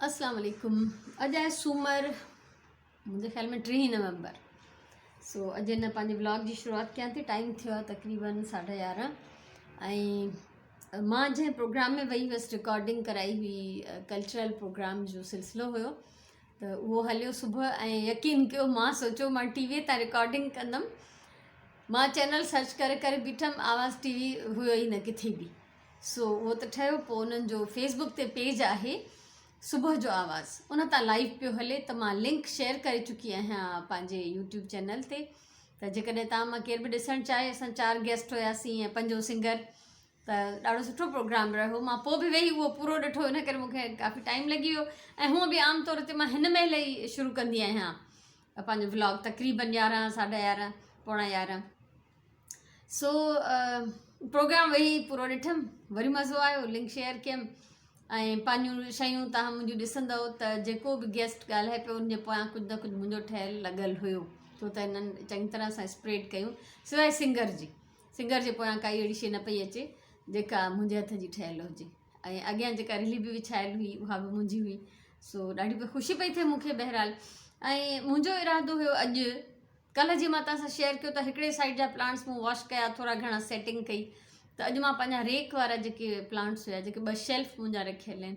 اسلام عليڪم اڄ آهي سومر منهنجي خيال ۾ 30 نومبر سو اڄ هن پنهنجي بلاگ جي شروعات ڪيان ٿي. ٽائيم ٿيو آهي تقريبن 11:30 ۽ مان جنهن پروگرام ۾ وئي هئس رڪارڊنگ ڪرائي هئي، ڪلچرل پروگرام جو سلسلو هيو ته اهو هليو صبح. ۽ يقين ڪيو مان سوچيو مان ٽي وي تان رڪارڊنگ ڪندم، مان چينل سرچ ڪري ڪري بيٺم، آواز ٽي وي هيو ئي نه ڪٿي به. سو اهو ته ٺهيو، پوء انهن جو فيس بڪ تي پيج آهي صبح جو آواز، ان تان لائيو پيو هلي ته مان لنڪ شيئر ڪري چڪي آهيان پنهنجي يوٽيوب چينل تي، ته جيڪڏهن توهان مان ڪير به ڏسڻ چاهي. اسان 4 گيسٽ هياسين ۽ پنجون سنگر، ته ڏاڍو سٺو پروگرام رهيو. مان پوء به ويهي اهو پورو ڏٺو، ان ڪري مون کي ڪافي ٽائيم لڳي ويو. ۽ هونء به عام طور تي مان هن مهل ئي شروع ڪندي آهيان پنهنجو ولاگ، تقريبن 11، 11:30، 10:45. سو پروگرام ويهي پورو ڏٺم، وري مزو آيو، لنڪ شيئر ڪيم ۽ پنهنجون شيون توهان منهنجون ڏسندؤ ته جيڪو به گيسٽ ڳالهائي پيو ان جي پويان ڪجهه نه ڪجهه منهنجو ٺهيل لڳل هيو، ڇو ته هنن چڱي طرح سان اسپريڊ ڪيون، سواء سنگر جي. سنگر جي پويان ڪائي اهڙي شيء نه پئي اچي جيڪا منهنجي هٿ جي ٺهيل هجي ۽ اڳيان جيڪا رلي به وڇايل هئي اها به منهنجي هئي. سو ڏاڍي پئي خوشي پئي ٿئي مون کي. بهرحال ۽ منهنجو ارادو هيو اڄ ڪلهه جي مان توهان سان شيئر ڪيو ته هڪڙي سائيڊ جا پلانٽس مون واش ڪيا، ٿورا گهڻا سيٽنگ ڪئي، ته اڄ مان پنهنجا ريڪ وارا جيڪي پلانٽس هيا، جيڪي ٻه شيلف منهنجا رکيل آهن،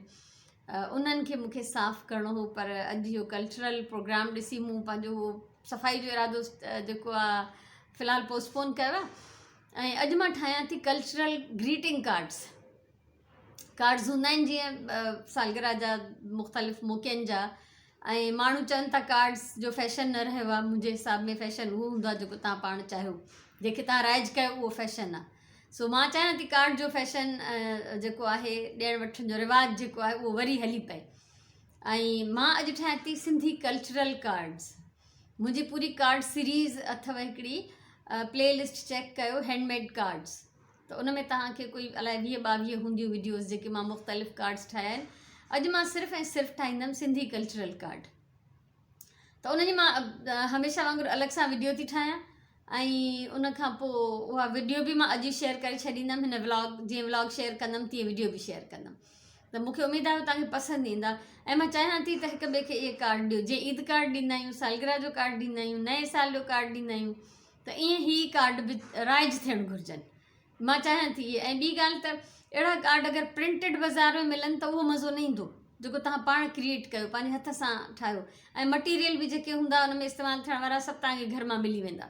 انهن کي مون کي صاف ڪرڻو هو. پر اڄ اهو ڪلچرل پروگرام ڏسي مون پنهنجو اهو صفائي جو ارادو جيڪو آهي في الحال پوسٽپون ڪيو آهي. ۽ اڄ مان ٺاهيان ٿي ڪلچرل گريٽنگ ڪارڊس. ڪارڊز هوندا آهن جيئن سالگرهه جا، مختلف موقعن جا، ۽ ماڻهو چون ٿا ڪارڊز جو فيشن نه رهيو آهي. منهنجي حساب ۾ فيشن اهو هوندو آهي جيڪو توهان پاڻ چاهيو، جنهن کي توهان رائج ڪيو اهو فيشن آهي. سو مان چاهيان ٿي ڪارڊ جو فيشن جيڪو آهي، ڏيڻ وٺڻ جو رواج جيڪو آهي، اهو وري هلي پئي. ۽ مان اڄ ٺاهيان ٿي سنڌي ڪلچرل ڪارڊز. منهنجي پوري ڪارڊ سيريز اٿو هڪڙي پلي لسٽ، چيڪ ڪيو هينڊ ميڊ ڪارڊز، ته ان ۾ توهان کي ڪوئي الائي 20 22 هونديون وڊيوز جيڪي مان مختلف ڪارڊز ٺاهيا آهن. اڄ مان صرف ۽ صرف ٺاهيندم سنڌي ڪلچرل ڪارڊ، ته ان جي مان هميشه وانگر الڳ سان وڊيو ٿي ٺاهيان ۽ ان کان پوء اها وڊيو به مان اڄ ئي شيئر ڪري ڇڏيندم. هن ولاگ جيئن ولاگ شيئر ڪندم تيئن وڊيو به شيئر ڪندم، ته مون کي اميد آهي توهان کي پسند ايندا. ۽ مان چاهيان ٿي ته هڪ ٻئي کي اهي ڪارڊ ڏيو. جيئن عيد ڪارڊ ڏيندا آهيون، سالگرهه جو ڪارڊ ڏيندا آهيون، نئين سال جو ڪارڊ ڏيندا آهيون، ته ائين هي ڪارڊ به رائج ٿيڻ گهرجن، مان چاهيان ٿي. ۽ ٻي ڳالهه ته اهڙا ڪارڊ اگر پرنٽيڊ بازار ۾ ملن ته اهو مزو نه ايندو جيڪو توهان پاڻ ڪريئيٽ ڪيو، پنهنجي هٿ سان ٺاهيو، ۽ مٽيريل به جيڪي هوندا ان ۾ استعمال ٿيڻ وارا سڀ توهان کي گهر مان ملي ويندا.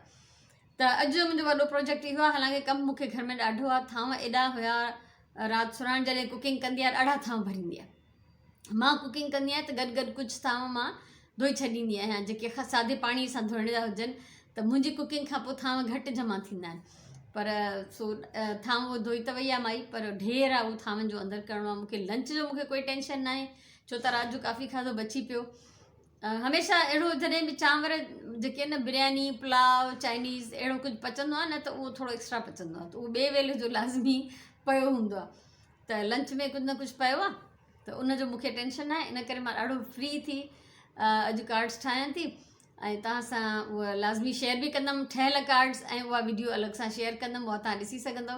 ته اڄ جو منهنجو وڏو پروجيڪٽ اهو آهي. حالانڪه ڪم مون کي گهر ۾ ڏاڍو آهي، ٿانو ايڏا هيا رات، سراڻ جڏهن ڪوڪنگ ڪندي آهي ڏاڍا ٿانو ڀريندي آهي. مان ڪوڪنگ ڪندي آهيان ته گڏ گڏ ڪجهه ٿانو مان ڌوئي ڇڏيندي آهيان جيڪي سادي پاڻي سان ڌوئڻ جا هجن، ته منهنجي ڪوڪنگ کان پوء ٿانو گهٽ جمع ٿيندا آهن. پر سو ٿانو ڌوئي ته وئي آهي مائي، پر ڍير آهي اهو ٿانون جو اندر ڪرڻو آهي مون کي. لنچ جو مون کي ڪوئي ٽينشن ناهي، ڇو ته رات جو ڪافي کاڌو بچي پيو. هميشه اهڙو جڏهن به چانور جيڪي آهن نه، برياني، پلاء، چائنيز اهڙو ڪجهه پچندو آهي نه، ته اهو ٿورو ايڪسٽرا پچندو آهي، ته اهو ٻئي ويلي جو لازمي پيو هوندو آهي. ته لنچ ۾ ڪجهه نه ڪجهه پيو آهي ته ان جو مونکي ٽينشن ناهي، ان ڪري مان ڏاڍو فري ٿي اڄ ڪارڊس ٺاهيان ٿي ۽ توهان سان اها لازمي شيئر به ڪندم ٺهيل ڪارڊس، ۽ اها ويڊيو الڳ سان شيئر ڪندم، اها توهان ڏسي سگهندو.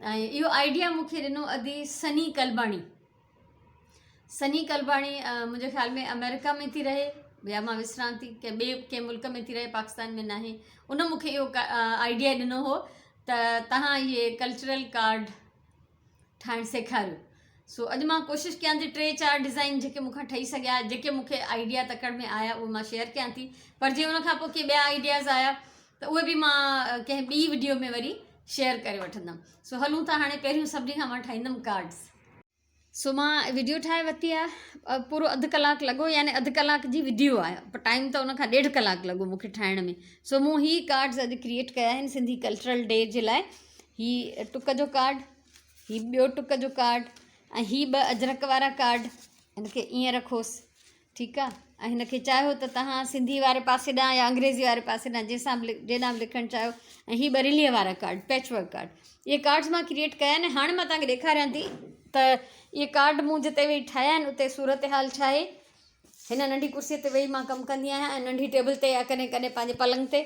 ۽ اهو آئيڊيا مونکي ڏنو ادي سني قلباڻي. سني قلباڻي منهنجي خيال ۾ آمريڪا ۾ ٿي رهي يا مان وسران ٿي ڪنهن ٻئي ڪنهن ملڪ ۾ ٿي رهي، پاڪستان ۾ ناهي. ان مونکي اهو آئيڊيا ڏنو هو ته توهان اهي ڪلچرل ڪارڊ ٺاهڻ سيکاريو. سو اڄ مان ڪوشش ڪيان ٿي ٽي چار ڊزائين جيڪي مون کان ٺهي سگهيا، جيڪي مون کي آئيڊيا تڪڙ ۾ آيا، اهي مان شيئر ڪيان ٿي. پر جي ان کان پوء ڪي ٻيا آئيڊياز آيا ته اهي به مان ڪنهن ٻي وڊيو ۾ وري شيئر ڪري وٺندم. سو هلون ٿا هاڻي، پهريون سڀني کان مان ٺاهيندم ڪارڊز. سو مان وڊيو ٺاهي ورتي آهي، پورو اڌ ڪلاڪ لڳو، يعني اڌ ڪلاڪ جي وڊيو آهي پر ٽائيم ته ان کان ڏيڍ ڪلاڪ لڳو مون کي ٺاهڻ ۾. سو مون هي ڪارڊز اڄ ڪريئيٽ ڪيا آهن سنڌي ڪلچرل ڊي جي لاء. هي ٽڪ جو ڪارڊ، هي ٻيو ٽڪ جو ڪارڊ، ۽ هي ٻه اجرڪ وارا ڪارڊ. هن کي ائين رکوس، ٺيڪ آ، ۽ هن کي چاهيو ته توهان سنڌي واري پاسي ڏانهن يا انگريزي واري پاسي ڏانهن جنهن سان به جيڏانهن به لکڻ چاهيو. ۽ هي ٻريليء وارا ڪارڊ، پيچ ورڪ ڪارڊ، اهي ڪارڊز مان ڪريئيٽ ڪيا آهن. هاڻي مان توهان کي ڏيکاريان ٿي ته اهي ڪارڊ مون جتي ويهي ٺاهيا آهن اتي صورتحال ڇا آهي. هن ننڍي ڪرسي تي ويهي مان ڪم ڪندي آهيان ۽ ننڍي ٽيبل تي يا ڪڏهن ڪڏهن پنهنجي پلنگ تي.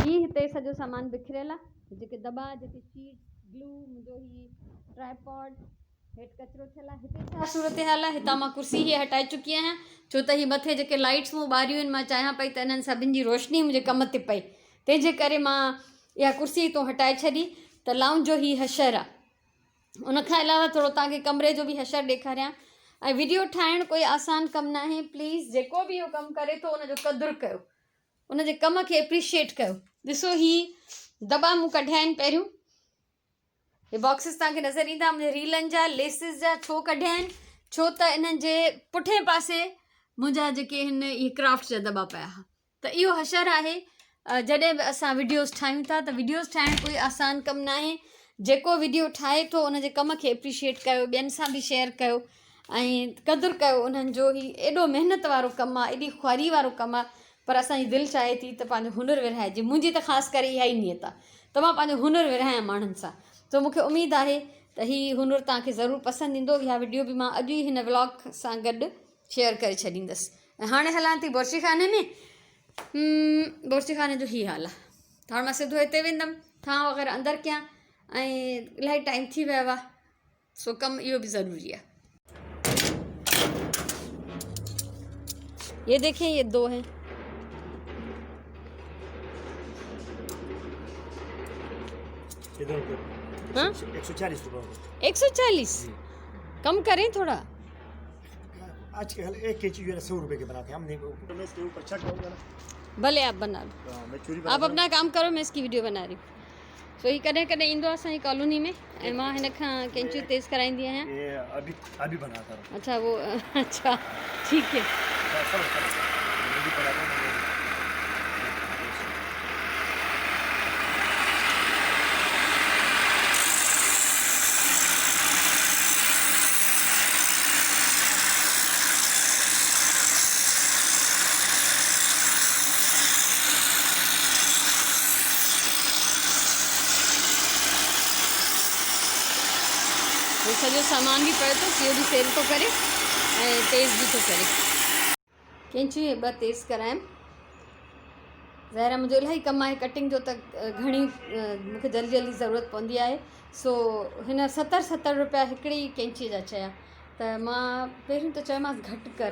هي هتي سڄو سامان بکريل آهي، جيڪي دٻا، جيڪي شيٽس، گلو، منهنجو هي ٽرائپاڊ، هيٺ ڪچرو ٿيل آهي. هتي ڇا صورتحال آهي؟ هتان مان ڪرسي هيء هٽائي چڪي آهيان، ڇو ته هي مٿي جيڪي لائيٽس مون ٻاريون آهن، مان چاهيان پئي ته انهن سڀن جي روشني منهنجي ڪم تي پئي، تنهن جي ڪري مان اها ڪرسي هتون هٽائي ڇڏي ته لائونج جو هي حشر آهي. ان کان علاوه ٿورو توهان کي ڪمري جو به حشر ڏيکاريان ۽ وڊيو ٺاهڻ ڪوئي آسان ڪم ناهي، پليز جيڪو به اهو ڪم ڪري ٿو ان جو قدر ڪيو، ان جي ڪم کي اپريشيئيٽ ڪيو. ڏسو هي دٻا مون ڪڍيا آهن پهريون. هي باڪسز توهان کي نظر ايندا منهنجي ريلن جا ليسز جا ڇو ڪڍيا آهن ڇو ته انهن جي پٺئين پاسي منهنجا جيڪي هن اهي ڪرافٽ جا دٻا پيا هئا ته اهو حشر آهي جڏهن به اسان وڊيوز ٺاهيون ٿا ته وڊيوز ٺاهڻ ڪوئي آسان ڪم ناهي جيڪو وڊيو ٺاهي ٿو ان جي ڪم کي اپريشيئيٽ ڪيو ٻين سان به شيئر ڪيو ۽ قدر ڪيو انهن جو هي ايڏو محنت وارو ڪم آهي ايڏي خواري وارو ڪم آهي پر اسان جي دل چاهي ٿي ته پنهنجو هنر ورهائجي. منهنجي ته خاص ڪري اها ئي نيت آهي ته مان پنهنجو هنر ورهايان ماڻهن سان. سو مون کي اميد آهي ته هي هنر توهان کي ضرور پسند ايندو. اها وڊيو به مان اڄ ئي هن ولاگ سان گڏ شيئر ڪري ڇڏيندس. ۽ هاڻي هلان ٿي بورچي خاني ۾. بورچي خاني جو هي حال آهي. ته هاڻي مان سڌو هتي ويندم. ٿانء وغيره اندر ڪيان ۽ الاهي ٽائيم ٿي ويو آهي. سو ڪم اهو به ضروري آهي. ये देखें ये दो हैं हाँ? 140 रुपये। 140 कम करें थोड़ा। आजकल एक के जी जो है 100 रुपए के बनाते हैं हम। नहीं, मैं इसके ऊपर चढ़ जाऊंगा ना। भले आप बना लो, मैं चूरी आप अपना काम करो, मैं इसकी वीडियो बना रही हूँ। सो ही कॾहिं कॾहिं ईंदो आहे असांजी कॉलोनी में ऐं मां हिन खां कैंचियूं तेज़ कराईंदी आहियां। ये अभी अभी बनाता हूँ। अच्छा वो अच्छा ठीक है। هي سڄو سامان به پيو اٿس، اهو به سيل ٿو ڪري ۽ تيز به ٿو ڪري. ڪينچيون اهي ٻه تيز ڪرايم. ظاهر آهي منهنجو الاهي ڪم آهي ڪٽنگ جو ته گهڻي مون کي جلدي جلدي ضرورت پوندي آهي. سو هن ستر ستر روپيا هڪڙي ئي ڪينچيء جا چيا ته مان پهريون ته چيومانس گهٽ ڪر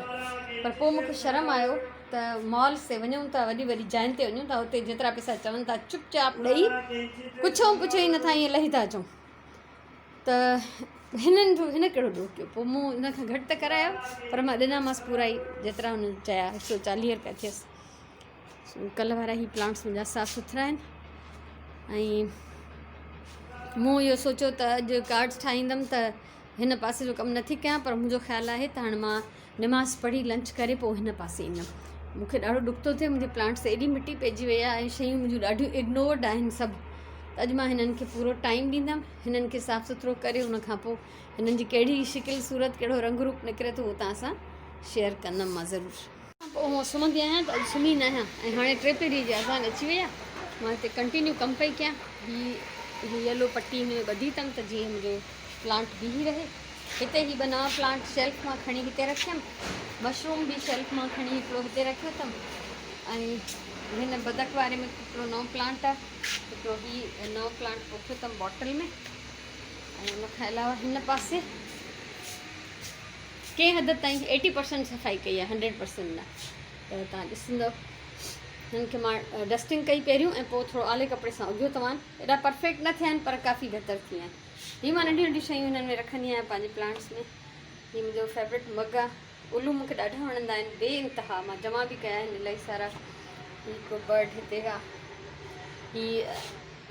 پر پوء مون کي شرم آيو ته مالز تي وڃون ٿا وڏي وڏي جاين تي وڃون ٿا اتي جيترا پئسا چون ٿا چپ چاپ ڏئي ڪڇون پڇون ئي نٿا ائين لهي ٿا اچون ته هنن جو هن ڪهڙو ڏوهه ڪيو پوء مون هن کان گهٽ ته ڪرايا پر مان ڏنامانس پورا ئي جيترا هن چيا هڪ سو چاليهه روپيا ٿيس. ڪلهه وارا هي پلانٽس منهنجا صاف سٿرا آهن ۽ مون اهو سوچيو ته اڄ ڪارڊس ٺاهيندم ته هن پاسي جو ڪم نٿي ڪيان پر منهنجو خيال آهي ته هاڻي مان نماز پڙهي لنچ ڪري پوء هن پاسي ايندم. مون کي ڏاڍو ڏک ٿو ٿئي منهنجي پلانٽس تي ايڏي مٽي پئجي وئي آهي ۽ شيون منهنجون ڏاڍيون اگنورڊ آهن سڀ ته اڄ مان هنن کي پورو ٽائيم ڏيندم هنن کي صاف سٿرو ڪري ان کان پوء هنن جي ڪهڙي شڪل صورت ڪهڙو رنگ روپ نڪري ٿو اهو توهان سان شيئر ڪندم مان ضرور. پوء هونء سمهندي آهيان ته اڄ سمهي نه آهيان ۽ هاڻي ٽي پهري جي اذان اچي وئي آهي. مان هتي ڪنٽينيو ڪم پئي ڪيان. هي هي يلو پٽي هن ۾ ٻڌي اٿم ته جيئن منهنجو پلانٽ بيهي رهي. هتي هي ٻه نوان پلانٽ شيلف مان کڻي هتي رکيم. مشروم به شيلف مان کڻي هڪڙو هتي رکيو اٿم ۽ هن بدڪ واري ۾ هڪڙو نئون پلانٽ آهي. هڪڙو هي نئون پلانٽ پوکيو اٿم باٽل ۾ ۽ ان کان علاوه هن پاسي ڪنهن حد تائين ايٽي پرسنٽ صفائي ڪئي آهي هنڊريڊ پرسنٽ نه ته تان ڏسندو هن کي مان ڊسٽنگ ڪئي پهريون ۽ پوء ٿورو آلي ڪپڙي سان اگهيو تمان ايڏا پرفيڪٽ نه ٿيا آهن پر ڪافي بهتر ٿي ويا آهن هي مان ننڍيون ننڍيون شيون هنن ۾ رکندي آهيان پنهنجي پلانٽس ۾ هي منهنجو فيورٽ مگ آهي الو مونکي ڏاڍا وڻندا آهن بي انتها مان جمع به ڪيا آهن الاهي سارا هي هڪ برڊ هتي آهي هي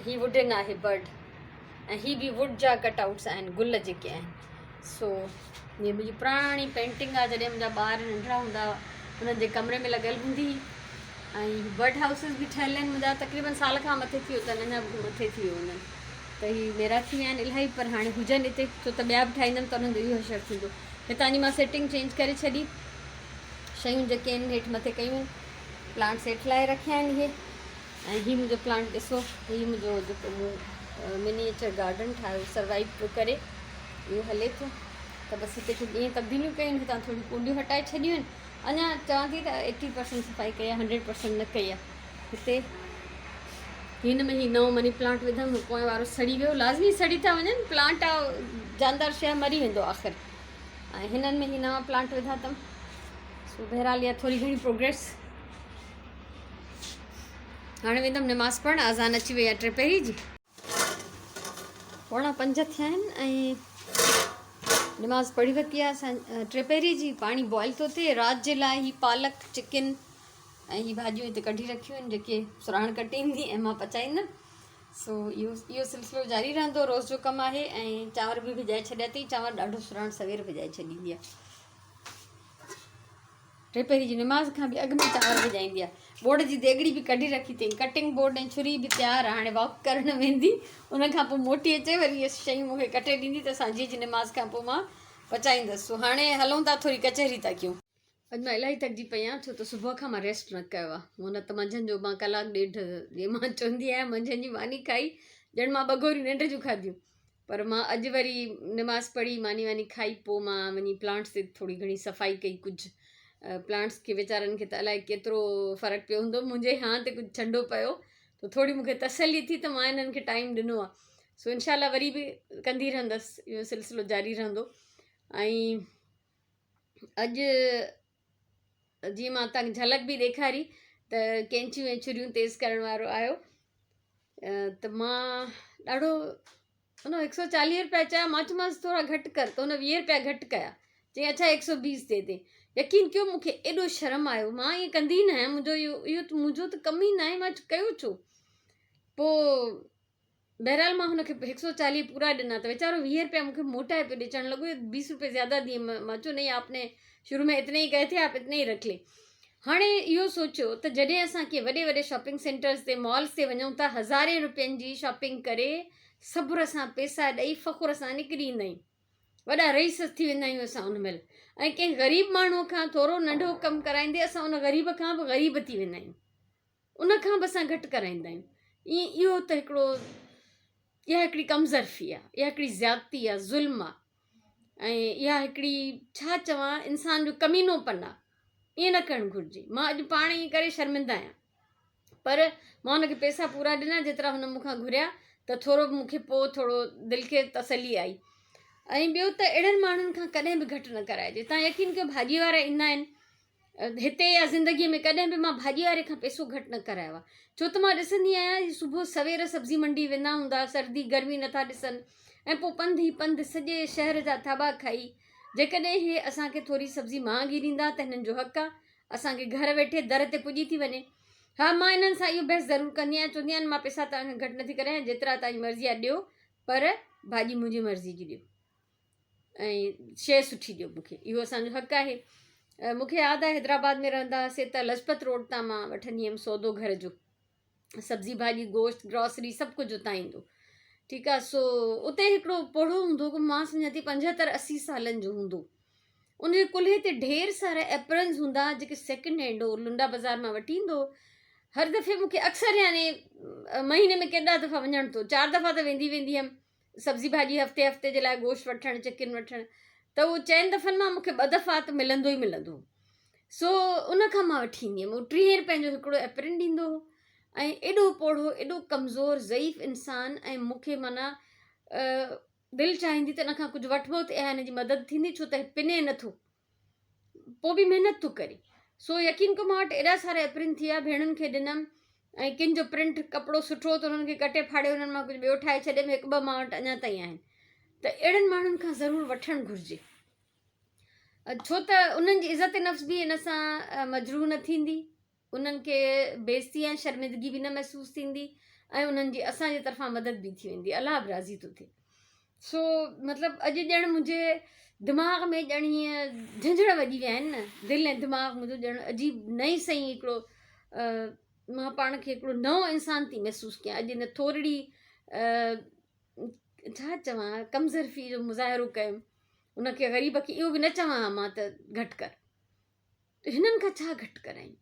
هي ووڊن آهي برڊ ۽ هي به ووڊ جا ڪٽ آئوٽس آهن گل جيڪي آهن سو هي منهنجي پراڻي پينٽنگ آهي جڏهن منهنجا ٻار ننڍڙا هوندا هئا انهن جي ڪمري ۾ لڳل هوندي هئي ۽ برڊ هائوسز به ٺهيل آهن منهنجا تقريبن سال کان مٿي ٿي ويو اٿن اڃا به مٿي ٿي ويو هوندن ته هي ميرا ٿي ويا آهن الاهي پر هاڻي هجن هتي ڇو ته ٻيا به ٺاهيندم ته انهن جو اهو حشر ٿيندو. هتان جي مان سيٽنگ چينج ڪري ڇڏي شيون جيڪي آهن هيٺ مٿي ڪيون آهن پلانٽس هيٺ لاهي رکيا آهن اهي ۽ هي منهنجو پلانٽ ڏسو هي منهنجو جيڪو مون منيئچر گارڊن ٺاهيو سروائيو پيو ڪري اهو هلي ٿو ته بس هتي ڪجهه ائين تبديليون ڪيون آهن هتان ٿوريون ڪونڊيون هٽائي ڇڏيون آهن اڃا چوان ٿي ته ايٽي پرسنٽ صفائي ڪئي آهي هنڊريڊ پرسنٽ نه ڪئي آهي هتي هن ۾ هي نئون مني پلانٽ وڌم هو پوئين وارو سڙي ويو لازمي سڙي ٿا وڃن پلانٽ آ جاندار شيء مري ويندو آخر ۽ هنن ۾ هي نوان پلانٽ وڌا اٿم سو بهرحال اها ٿوري گهڻي پروگريس هاڻي ويندم نماز پڙهڻ اذان اچي وئي آهي ٽي پهري جي پوڻا پنج ٿيا آهن ۽ نماز پڙهي ورتي آهي اسان ٽي پهري جي پاڻي بوائل ٿو ٿئي رات جي لاء هي پالڪ چڪن ۽ هي ڀاڄيون هتي ڪڍي رکيون آهن جيڪي سراڻ ڪٽيندي ۽ مان پچائيندم سو اهو اهو سلسلو جاري رهندو روز جو ڪم آهي ۽ چانور به ڀڄائي ڇڏيا اٿئي چانور ڏاڍو سراڻ سوير ڀڄائي ڇڏيندي آهي ٽي پهري جي نماز کان به اڳ ۾ چانور ڀڄائيندي آهي بورڊ جي ديڳڙي به ڪڍي رکي اٿئي ڪٽنگ بورڊ ۽ ڇري به تيار آهي هاڻي واڪ ڪرڻ ويندي ان کان پوء موٽي اچي وري اهي شيون مون کي ڪٽي ڏيندي ته سانجهي جي نماز کان پوء مان پچائيندس سو هاڻي هلون ٿا ٿوري ڪچهري ٿا ڪيون اڄ مان الاهي ٿڪجي پئي آهيان ڇو ته صبح کان مان ريسٽ نه ڪيو آهي هونء نه ته منجهند جو مان ڪلاڪ ڏيڍ جيئن مان چوندي آهيان منجهند جي ماني کائي ڄڻ مان ٻه گوريون ننڊ جون کاڌيون پر مان اڄ وري نماز پڙهي ماني واني کائي پوء مان وڃي پلانٽس تي ٿوري گهڻي صفائي ڪئي ڪجهه پلانٽس کي ويچارن کي ته الائي ڪيترو فرق پيو هوندو منهنجي هان تي ڪجهه ڇنڊو پيو ته ٿوري مونکي تسلي ٿي ته مان انهن کي ٽائيم ڏنو آهي سو انشاء الله وري به ڪندي رهندس اهو سلسلو جاري رهندو ۽ اڄ جيئن مان تان جهلڪ به ڏيکاري ته ڪينچيون ۽ ڇريون تيز ڪرڻ وارو آيو ته مان ڏاڍو ان هڪ سو چاليهه روپيا چيا مان چيومانس ٿورا گهٽ ڪر ته هن ويهه روپيا گهٽ ڪيا چيائين اڇا هڪ سو بيس the the يقين ڪيو مون کي ايڏو شرم آيو مان ائين ڪندي نه آهيان منهنجو اهو اهو ته منهنجو ته ڪم ئي نه آهي مان ڪيو ڇو پوء بهرحال مان هن کي هڪ سو چاليهه پورا ڏنا ته ويچارو ويهه روپيا مون کي موٽائي پيو ڏي چوڻ لڳو بيس روپي زياده دیئي مان چيو نہیں آپ ني شروع ۾ اتني ئي ڪهي ٿي آپ اتني ئي رک لي هاڻي اهو سوچيو ته جڏهن اسان ڪي وڏي وڏي شاپنگ سينٽرز تي مالز تي وڃون ٿا هزارين روپين جي شاپنگ ڪري صبر سان پيسا ڏئي فخر سان نڪري ايندا آهيون وڏا رئيس ٿي ويندا آهيون اسان ان مهل ۽ ڪنهن غريب ماڻهو کان ٿورو ننڍو ڪم ڪرائيندي اسان ان غريب کان به غريب ٿي ويندا آهيون ان کان به اسان گهٽ ڪرائيندا آهيون ائين اهو ته هڪڙو اها هڪڙي ڪم ظرفي آهي اها هڪڙي زيادتي آهي ظلم آهي ۽ اها هڪڙي ڇا چوان انسان جو ڪمينو پن آهي ائين نه ڪرڻ گهرجي مان اڄ پاڻ ائين ڪري شرمنده آهيان پر مان هن کي پئسا پورا ڏنا جيترا هن مون کان گهريا ته ٿورو مون کي پوء ٿورو دل کي تسلي آئي ۽ ٻيو ته اهڙن ماڻهن کان ڪڏهن به گهٽ نه ڪرائجي تان يقين ڪيو ڀاڄي وارا ايندا آهن هتي يا زندگيء ۾ ڪڏهن به مان ڀاڄي واري کان پئسو گهٽ نه ڪرايو آهي. ڇو ته مان ڏسندي آهيان هي صبح سوير سبزي منڊي ويندا هوندا، سردي گرمي نٿا ڏسن ۽ پوء پنڌ ئي پنڌ سڄي شهر جا ٿاٻا کائي جيڪڏهن هي اسان کي ٿوري سبزي مهانگي ڏيندا ته هنن جو حق آهي اسان کي گهر ويٺي در تي پڄي ٿي وڃي. ها مان انهن سان اهو بحث ضرور ڪندي آهيان چوندي آهيان مان پئسا توهان کان گهٽ نٿي ڪرايان جيترا توهان جي مرضي آهي ڏيو پر ڀاڄي منهنجي مرضي جي ڏيو. ۽ شيء سٺي ڏيو مون کي اهو اسان جو حق آهي مون کي ياد آهي حيدرآباد ۾ رهندا هئاسين ته لجپت روڊ تان مان وٺندي هيم سودو گهر جو سبزي ڀاڄي گوشت گراسري سڀ ڪجهه اتان ايندو ٺيڪ آهي سو اتي هڪڙو پوڙهو هوندو هو مان سمجهان ٿي پنجهتر اسي سالن جو هوندو ان جي ڪلهي تي ڍير سارا ايپرنز هوندا جيڪي سيڪنڊ هينڊ هو لنڊا بازار مان وٺي ايندو هو هر دفعي مون کي اڪثر يعني مهيني ۾ ڪيڏا دفعا وڃڻ ٿو چار دفعا ته ويندي ويندي هيم سبزي ڀاڄي هفتي هفتي جي لاء گوشت وٺڻ چڪن وٺڻ ته اهو چئن دفعن مان مونکي ٻه دفعا ته ملندو ئي ملندو هو سو ان کان مان وٺي ايندي هيم اهو ٽيهين روپين جو هڪڙو ايپرن ڏيندو هو ۽ ايڏو پوڙهو ايڏو ڪمزور ضعيف انسان ۽ مونکي معنيٰ دل چاهيندي ته ان کان ڪجهه وٺبو ته اها هن جي مدد ٿيندي ڇو ته پني نٿو پوء به محنت ٿو ڪري سو يقين ڪيو مان وٽ ايڏا سارا ايپرن ٿي ويا ڀيڻن کي ڏنم ۽ ڪن جو پرنٽ ڪپڙو سٺو ته انهن کي ڪٽي ڦاڙي انهن مان ڪجهه ٻيو ٺاهي ڇڏيم هڪ ٻه مان وٽ اڃا تائين آهن ته اهڙن ماڻهن کان ضرور وٺڻ گهرجي ڇو ته انهن جي عزت نفس به ان سان مجروح نه ٿيندي انهن کي بيعزتي ۽ شرمندگي به نه محسوس ٿيندي ۽ انهن جي اسان جي طرفان مدد به ٿي ويندي الله به راضي ٿو ٿئي سو مطلب اڄ ڄڻ منهنجي دماغ ۾ ڄڻ هيئن جهنجهڻ وڄي ويا آهن نه دل ۽ دماغ منهنجو ڄڻ عجيب نئين سئين هڪڙو مان پاڻ کي هڪڙو نئون انسان ٿي محسوس ڪيان اڄ هن ٿورڙي ڇا چوان ڪم ظرفي جو مظاهرو ڪيم ان کي غريب کي اهو به نه چوان ها مان ته گهٽ ڪر هنن کان ڇا گهٽ ڪرايون؟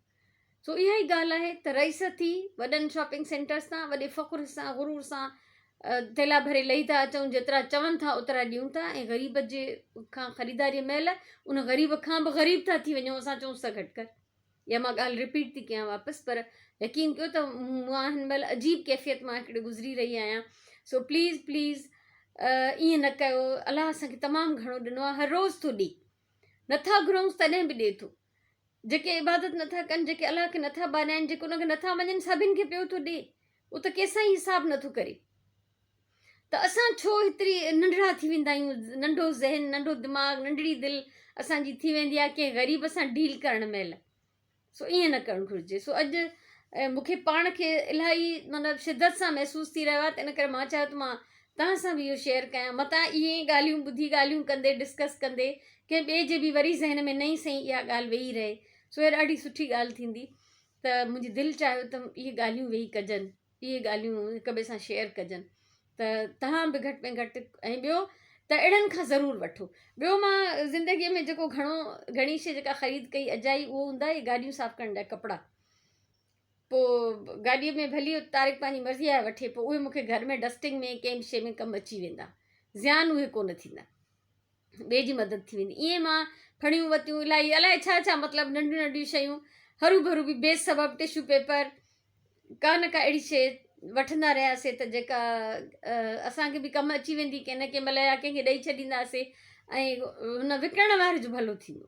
سو اها ئي ڳالهه آهي ته رئيس ٿي وڏن شاپنگ سينٽرز تان وڏي فخر سان غرور سان ٿيلها ڀري لهي ٿا اچون جيترا چون ٿا اوترا ڏيون ٿا ۽ غريب جي کان خريداري مهل ان غريب کان به غريب ٿا ٿي وڃون اسان چئونس ته گهٽ ڪر. اها مان ڳالهه رپيٽ ٿي ڪيان واپس پر يقين ڪيو ته مان هن مهل عجيب ڪيفيت مان هڪڙي گذري رهي آهيان سو پليز پليز ائين نه ڪيو الله اسان کي تمام گهڻو ڏنو آهي هر روز ٿو ڏي نٿا گهرئونس تڏهن به ڏي ٿو جيڪي عبادت نٿا ڪن جيڪي الله کي نٿا ٻانهائن جيڪي ان کي نٿا مڃن سڀن کي پيو ٿو ڏي اهو ته ڪنهن سان ئي حساب نٿو ڪري ته اسان ڇو هيتري ننڍڙا ٿي ويندا آهيون ننڍو ذهن ننڍو دماغ ننڍڙي دل اسان جي ٿي ويندي آهي ڪنهن غريب سان ڊيل ڪرڻ مهل سو ائين نه ڪرڻ گهرجي سو اڄ مونکي پاڻ کي الاهي مطلب شدت سان محسوس ٿي رهيو آهي ته ان ڪري مان چاهيو ته مان توهان سان به اهو شيئر ڪيان متان اهي ڳالهيون ٻڌي ڳالهيون ڪندي ڊسڪس ڪندي ڪنهن ٻئي جي به وري ذهن ۾ نئين سئين اها ڳالهه ويهي رهي سو اها ڏاڍي سٺي ڳالهه ٿيندي ته منهنجي دل چاهيو ته اهي ڳالهيون ويهي ڪجن اهي ڳالهيون هڪ ٻئي سان شيئر ڪجن ته توهان به گهٽ ۾ گهٽ ۽ ٻيو ته اهڙن کان ضرور وٺو ٻيو مان زندگي ۾ جيڪو گهڻو گهڻي شي جيڪا خريد ڪئي اجائي اهو هوندا اهي گاڏيون صاف ڪرڻ جا ڪپڙا پوء گاڏي ۾ ڀلي طارق پنهنجي مرضي آهي وٺي پوء اهي مونکي گهر ۾ ڊسٽنگ ۾ ڪنهن به شي ۾ ڪم اچي ويندا زيان اهي ڪونه ٿيندا ٻئي جي مدد ٿي ويندي ائين مان ڦڻيون وتيون الائي الائي ڇا ڇا مطلب ننڍيون ننڍيون شيون هرو ڀرو به بي سبب ٽشو پيپر ڪا نه ڪا اهڙي شيء وٺندا رهياسي ته جيڪا اسان کي به ڪم اچي ويندي ڪنهن نه ڪنهن مهل يا ڪنهن کي ڏئي ڇڏينداسي ۽ هن وڪڻڻ واري جو ڀلو ٿيندو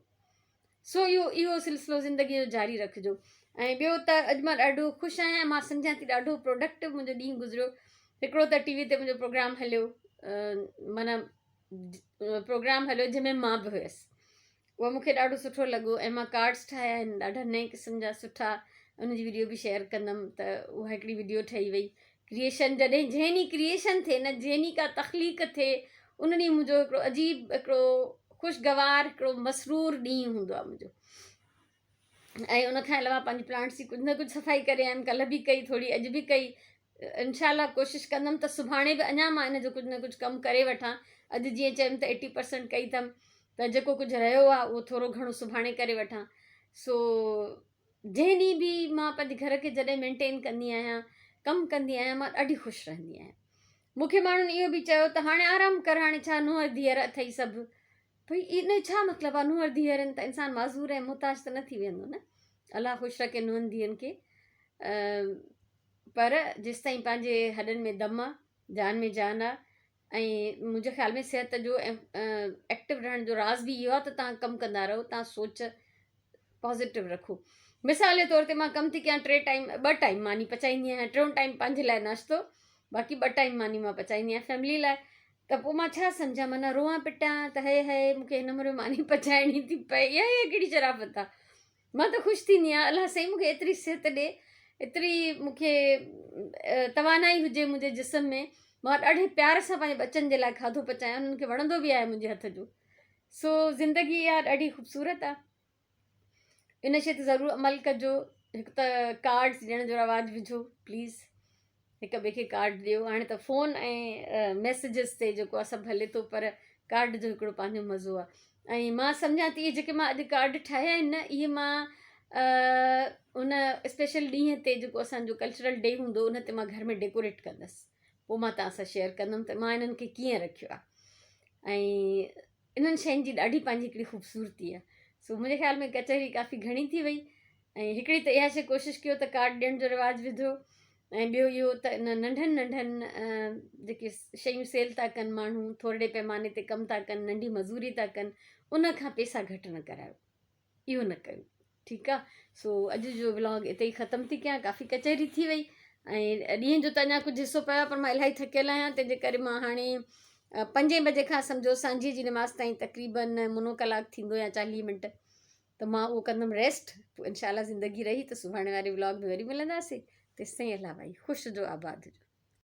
سو اهو اهو سلسلو زندگي جو جاري رکجو ۽ ٻيو ته اڄ مان ڏاڍو خوش آهيان مان سمجهان ٿي ڏاڍو پروڊڪٽو منهنجو ڏينهن گذريو هڪڙو ته ٽي وي تي منهنجو پروگرام هليو معنيٰ پروگرام هليو جنهن ۾ مان به هيس اهو مون کي ڏاڍو سٺو لڳو ۽ مان ڪارڊس ٺاهيا آهن ڏاڍا نئين قسم جا سٺا ان جي وڊيو به شيئر ڪندم ته اها هڪڙي وڊيو ٺهي وئي ڪريئيشن جڏهن جنهن ڏينهن ڪريئيشن ٿئي نه جنهن ڏينهن ڪا تخليق ٿئي ان ڏينهن منهنجو هڪڙو عجيب هڪڙو خوشگوار هڪڙو مسرور ڏينهن هوندو آهي منهنجو ۽ ان کان علاوه پنهنجي پلانٽس جي ڪجهه نه ڪجهه صفائي ڪري آيم ڪلهه به ڪئي ٿوري اڄ به ڪئي انشاء الله ڪوشش ڪندم ته سڀاڻي به اڃا مان ان جو ڪجهه نه ڪجهه ڪم ڪري وٺان اڄ جيئن چيم ته ايٽي پرسنٽ ڪئي اٿم ته جيڪو ڪجهه رهيو آهي اهو ٿورو گهڻو سڀاڻي ڪري وٺان سو جنهن ڏينهن به مان پنهنجي گهر کي جڏهن مينٽين ڪندي آهيان ڪم ڪندي آهيان مان ڏاڍي خوش رهندي آهيان مون کي ماڻهن اهو به چيو ته هاڻي آرام ڪر هاڻي ڇا نوهر ڌيئر اٿئي سڀ ڀئي ان جو ڇا مطلب آ نونهر ڌيئرن ته انسان معذور ۽ محتاج ته نه ٿي ويندو نه الله خوش رکي نونهن ڌيئن کي پر جيستائين پنهنجي هڏن ۾ دم آ جان ۾ جان آ ۽ منهنجي خيال ۾ صحت جو ۽ ايڪٽو رهڻ جو راز به اهو آ ته تان ڪم ڪندا رهو تان سوچ پازيٽو رکو مثال جي طور تي مان ڪم ٿي ڪيان ٽي ٽائيم ٻه ٽائيم ماني پچائيندي آهيان ٽيون ٽائيم پنهنجي لاء ناشتو باقي ٻه ٽائيم ماني مان پچائيندي آهيان فيملي لاء ته پوء مان ڇا سمجهان معنيٰ روئان پٽان ته هي هي مون کي هن عمر ۾ ماني پچائڻي ٿي پئي اها اها ڪهڙي شرافت آ مان ته خوش ٿيندي آهيان الله سائين مون کي ايتري صحت ڏي ايتري مون کي توانائي هجي منهنجي جسم ۾ مان ڏاڍي پيار سان پنهنجي ٻچن جي لاء کاڌو پچايان انهن کي وڻندو به آهي منهنجي هٿ جو سو زندگي اها ڏاڍي خوبصورت آ ان شي تي ضرور عمل ڪجو هڪ ته ڪارڊس ڏيڻ جو رواج وجهو پليز هڪ ٻئي کي ڪارڊ ڏيو هاڻي ته فون ۽ ميسيجز تي جيڪو آهي سڀ هلي ٿو پر ڪارڊ جو هڪڙو پنهنجو مزو آهي ۽ مان سمجهان ٿي جيڪي مان اڄ ڪارڊ ٺاهيا آهن نه اهي مان ان اسپيشل ڏينهن تي جيڪو اسانجو ڪلچرل ڊي هوندو ان تي مان گهر ۾ ڊيڪوريٽ ڪندس پوء مان توهان سان شيئر ڪندم ته مان انهن کي ڪيئن رکيو آهي ۽ انهن شين جي ڏاڍي پنهنجي هڪڙي خوبصورتي آهي سو منهنجي خيال ۾ ڪچهري ڪافي گهڻي ٿي وئي ۽ هڪڙي ته اها شي ڪوشش ڪيو ته ڪارڊ ڏيڻ جو رواج وڌو ۽ ٻيو اهو ته ان ننڍن ننڍن جيڪي شيون سيل ٿا ڪن ماڻهو ٿورڙي پيماني تي ڪم ٿا ڪن ننڍي مزوري ٿا ڪن ان کان پيسا گهٽ نه ڪرايو اهو نه ڪيو ٺيڪ آ سو اڄ جو ولاگ اتي ئي ختم ٿي ڪيان ڪافي ڪچهري ٿي وئي ۽ ڏينهن جو ته اڃا ڪجهه حصو پيو پر مان الاهي ٿڪيل آهيان تنهن جي ڪري مان هاڻي پنجين بجي کان سمجهو سانجهي جي نماز تائين تقريبن منو ڪلاڪ ٿيندو يا 40 منٽ ته مان اهو ڪندم ريسٽ پوء انشاء الله زندگي رهي ته سڀاڻي واري ولاگ ۾ وري ملنداسي تيستائين الله ڀائي خوش هجو آباد هجو.